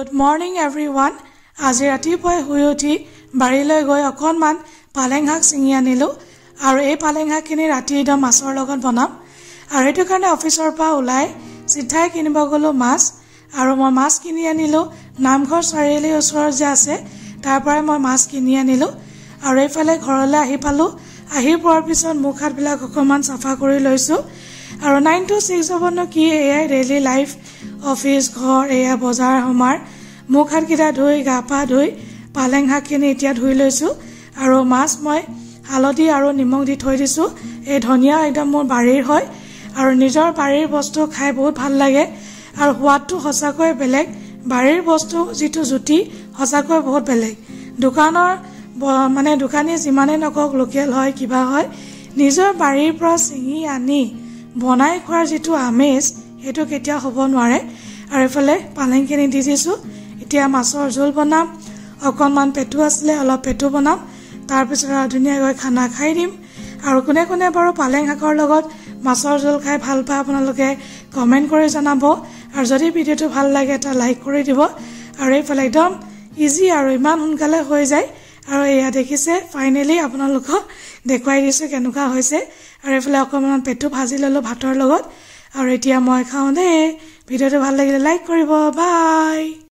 Good morning everyone. আজি ৰাতিপুৱাই শুই উঠি বাৰীলৈ গৈ অকণমান পালেং শাক ছিঙি আনিলোঁ আৰু এই পালেং শাকখিনি ৰাতি একদম মাছৰ লগত বনাম। আৰু সেইটো কাৰণে অফিচৰ পৰা ওলাই চিধাই কিনিব গ'লোঁ মাছ আৰু মই মাছ কিনি আনিলোঁ। নামঘৰ চাৰিআলিৰ ওচৰত যে আছে তাৰ পৰাই মই মাছ কিনি আনিলোঁ। আৰু এইফালে ঘৰলৈ আহি পালোঁ। আহি পোৱাৰ পিছত মুখ হাতবিলাক অকণমান চাফা কৰি লৈছোঁ। আৰু 9 to 6 হ'বনো কি, এয়াই ডেইলি লাইফ, অফিচ, ঘৰ, এয়া বজাৰ সমাৰ। মুখ হাতকেইটা ধুই গা পা ধুই পালেং শাকখিনি এতিয়া ধুই লৈছোঁ। আৰু মাছ মই হালধি আৰু নিমখ দি থৈ দিছোঁ। এই ধনিয়া একদম মোৰ বাৰীৰ হয় আৰু নিজৰ বাৰীৰ বস্তু খাই বহুত ভাল লাগে আৰু সোৱাদটো সঁচাকৈ বেলেগ। বাৰীৰ বস্তু যিটো জুতি সঁচাকৈ বহুত বেলেগ। দোকানৰ মানে দোকানীয়ে যিমানেই নকওক লোকেল হয় কিবা হয়, নিজৰ বাৰীৰ পৰা ছিঙি আনি বনাই খোৱাৰ যিটো আমেজ সেইটো কেতিয়াও হ'ব নোৱাৰে। আৰু এইফালে পালেংখিনি দি দিছোঁ। এতিয়া মাছৰ জোল বনাম, অকণমান পেটু আছিলে অলপ পেটু বনাম, তাৰপিছত আৰু ধুনীয়াকৈ খানা খাই দিম। আৰু কোনে কোনে বাৰু পালেং শাকৰ লগত মাছৰ জোল খাই ভাল পায় আপোনালোকে কমেণ্ট কৰি জনাব। আৰু যদি ভিডিঅ'টো ভাল লাগে এটা লাইক কৰি দিব। আৰু এইফালে একদম ইজি আৰু ইমান সোনকালে হৈ যায়। আৰু এয়া দেখিছে ফাইনেলি আপোনালোকক দেখুৱাই দিছোঁ কেনেকুৱা হৈছে। আৰু এইফালে অকণমান পেটু ভাজি ল'লোঁ ভাতৰ লগত। আৰু এতিয়া মই খাওঁ দেই। ভিডিঅ'টো ভাল লাগিলে লাইক কৰিব। বাই।